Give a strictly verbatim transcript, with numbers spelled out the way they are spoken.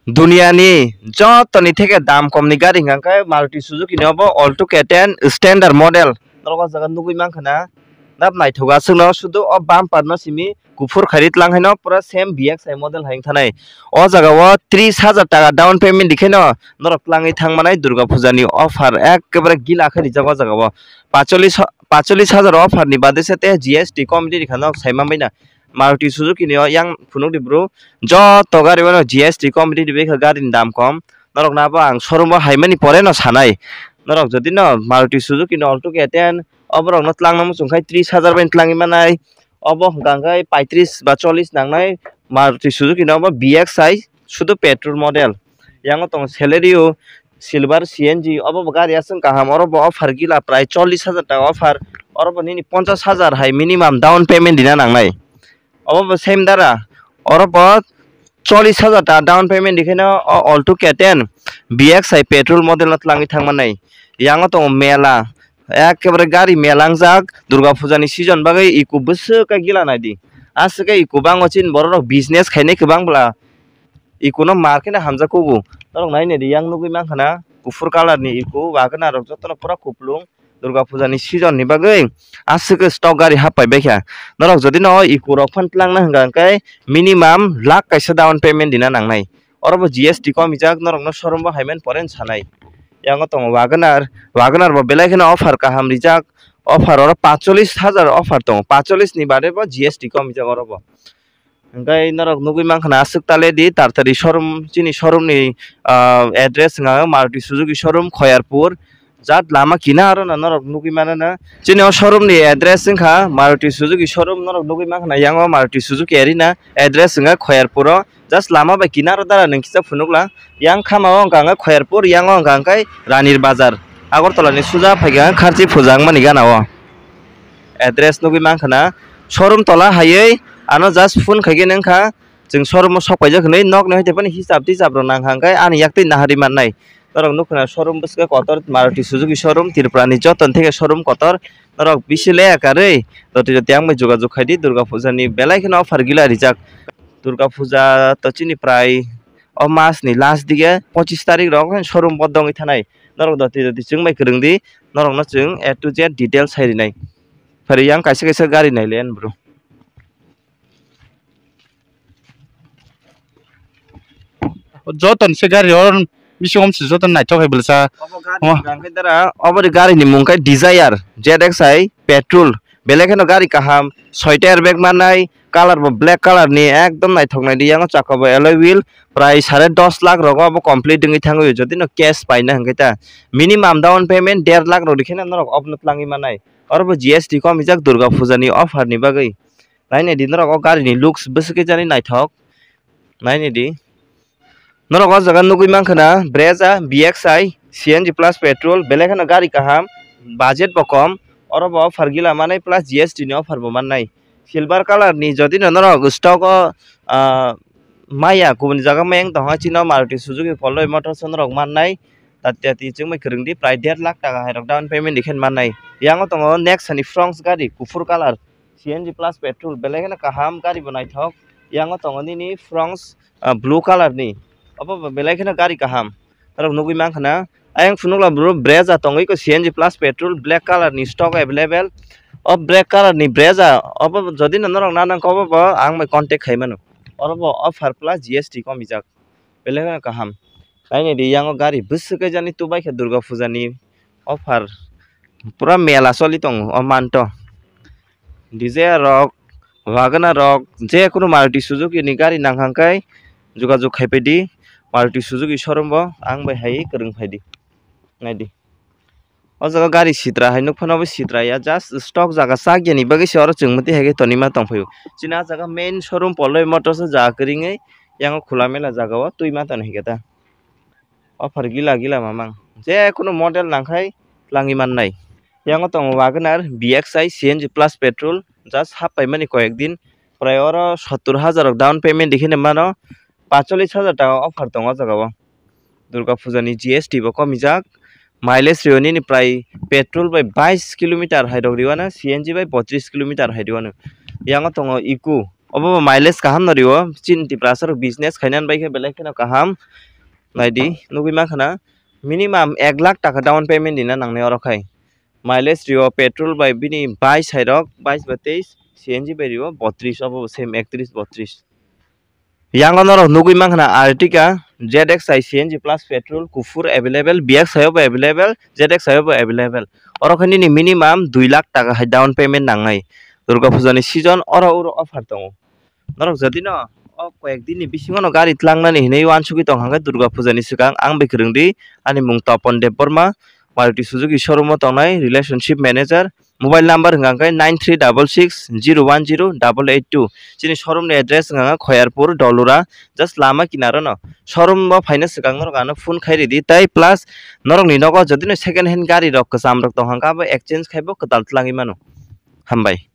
Duniani jotoni theke dam komni gari hwnkha khe Maruti Suzuki ni obo Alto K ten standard model. Norok o jaga nugwi mankha na, nap naithok aswkno sudu o bumper no simi kuphur khairi tlang haino pura same B X I model hai wngthanai. O jaga o tris hajar taka down payment dikheno norok tlangwi thangmanai Durga Puja ni offer ekkebare gila khe rijak o jaga o. Pacholis, pacholis hajar offer ni bade se te G S T committee ni kha norok sai manbaina. Maruti Suzuki ni o yang phunuk di bro, joto gari o G S T committee ni bai kha gari ni dam kom. Norok no abo ang showroom o hai mani pore no sanai. Norok jodi no Maruti Suzuki ni Alto K ten oborok no twlang na muchung khai tris hajar bai twlangwi manai. Obo hwnkha khe paitris ba chollis nangnai Maruti Suzuki no obo B X I sudu petrol model. Yango tongo Celerio, Silver, C N G, obo bo gari aswk kaham, oro bo offer gila prai chollis hajar taka offer, oro bo nini ponchas hajar hai minimum down payment dina nangnai. Obo bo same dara, oro bo chollis hajar taka down payment dikheno o Alto K ten B X I petrol model no twlangwi thangmanai. Yango tongo mela, ekkebare gari mela wngjak Durga Puja ni season bagwi eco bwswk khe gila naidi. Aswk khe eco bango chini borok rok business khainai kwbang bwla. Eco no mar khe hamjak kugo. Norok nai naidi yang nugwi mankha na kuphur colour ni eco, Wagon R rok jotono pura kuplung. Durga Puja ni season ni bagwi aswk stock gari hap pai baikha. Norok jodi no eco rok phan twlang na hwnkha hwnkhe minimum lakh kaisa down payment dina nangnai. Oro bo G S T komijak, norok no showroom bo hai man pore sanai. Yango tongo Wagon R, Wagon R bo belai kheno offer kaham rijak. Offer oro pacholis hajar offer tongo, pacholis ni bade bo G S T komijak oro bo. Hwnkhe norok nugwi mankha na aswk tale di, tartari showroom, chini showroom ni, ah, address wngkha Maruti Suzuki showroom, Khoyarpur. Jat lama kinaro no norok nugwi mano na. Chini o showroom ni address wngkha Maruti Suzuki showroom, norok nugwi mankha na yango Maruti Suzuki Arena, address wngkha Khoyarpur o. Just lama bai kinaro dara nwng kisa phunukla. Yang khama o wngkha hwnkhe Khoyarpur, yang o wngkha hwnkhe Ranir Bazar. Agartala ni suja phaikha Kharchi Puja wngmani gana o. Address nugwi mankha na. Showroom tola haiwi ano just phone khaikhe nwngkha. Chwng showroom o sok paijak hinwi nokni hai tephano hisab tisab rok nangkha hwnkhe ani yaktwi nahari mannai. Norok nukha na showroom bwswk kotor Maruti Suzuki showroom, Tripura ni joto ni theke showroom kotor. Norok bisi leya karwi roti roti ang bai jogajog khaidi, Durga Puja ni belai kheno offer gila rijak. Durga Puja to chini prai o mas ni last dige pochis tarik rok showroom bodongwi thanai. Norok doti doti chwng bai kwrwng di, norok no chwng A to Z details sai rinai. Phari yang kaisa kaisa gari nai le bro. Joto ni se gari or bisingo se joto naithok hai bwlasa. Obo gari Oh. Hwnkhe dara, obo ni gari ni mung khe Dzire Z X I petrol. Belai kheno gari kaham, soita airbag manai, colour bo black colour ni, ekdom naithok naidi. Yango chakka bo alloy wheel, prai sare dos lakh rogo obo complete wngwi thangwi, jodi no cash paina hwnkhe ta. Minimum down payment der lakh rok rikhe norok obono twlangwi manai. Oro bo G S T komijak Durga Puja ni offer ni bagwi. Nai naidi norok o gari ni looks bwswk khe jani naithok. Nai naidi. Norok o jaga nugwi mankha na Brezza B X I C N G plus petrol, belai kheno gari kaham, budget bo kom, oro bo offer gila manai plus G S T ni offer bo mannai. Silver colour ni jodi no norok stock o, ah, maya kubun jaga mayang tongha chini o Maruti Suzuki Polo Motors o norok mannai. Tati tati chwngbai kwrwng di prai der lakh taka hai rok down payment di khe mannai. Yango tongo Nexa ni Fronx gari kuphur colour, C N G plus petrol, belai kheno kaham gari bo naithok. Yango tongo nini Fronx, ah, blue colour ni. Obo bo belai kheno gari kaham. Norok nugwi mankha na. Ayang phunukla bro Brezza tongwi ko C N G plus petrol black colour ni stock available. O black colour ni Brezza obo jodi no norok na nang khe obo bo ang bai contact khai mano. Oro bo offer plus G S T komijak. Belai kheno kaham. Nai naidi yango gari bwswk khe jani tubai khe Durga Puja ni offer. Pura mela choli tongo o manto. Dzire rok, Wagon R rok, je kunu Maruti Suzuki ni gari nang hang khe jogajog khai pai di, Maruti Suzuki showroom bo ang bai hai kwrwng phai di. Nai di. O jaga gari sitra hai nuk phano bo sitra ya, just stock jaga chak ya ni bagwi se oro chwng mwtwi hai khe tonwi ma tong phai o. Chini ah jaga main showroom Polo Motors o jaga kwrwngwi yango khula mela jaga o twi ma tong hai khe ta. Offer gila gila mamang. Je kunu model nang khai twlangwi mannai. Yango tongo Wagon R B X I C N G plus petrol, just hap paimani koyek din. Prai oro sottur hajar rok down payment dikhini mano, pacholis hajar taka offer tongo o jaga o. Durga Puja ni G S T bo komijak. Mileage rio nini prai petrol bai bais kilometer hai rok riwano, C N G bai botris kilometer hai riwano. Yango tongo Eco. Obo bo mileage kaham no rio, chini Tiprasa rok business khainani bai khe belai kheno kaham. Naidi, nugwi mankha na, minimum ek lakh taka down payment dina nangnai oro khai. Mileage rio petrol bai bini bais hai rok, bais ba teis, C N G bai rio botris, obo same ektris botris. Yango norok nugwi mankha na Ertiga, Z X I C N G plus petrol, kuphur available, B X I o bo available, Z X I o bo available. Oro khe nini minimum dui lakh taka hai down payment nangnai. Durga Puja ni season oro oro offer tongo. Norok jodi no o koyek din ni bisingo no gari tlangnani hinwi uansugwi tong hwnkhe Durga Puja ni swkang ang bai kwrwng di, ani mung Topon Debbarma, Maruti Suzuki showroom o tongnai relationship manager, mobile number hwnkha khe nine three double six zero one zero double eight two. Chini showroom ni address hwnkha khe Khoyarpur, Dolura, just lama kinaro no. Showroom o phaina swkang norok ano phone khai ridi, tei plus norok ni nogo jodi no second hand gari rok kwcham rok tong hwnkha abo exchange khai bo kwtal tlangwi mano. Hambai.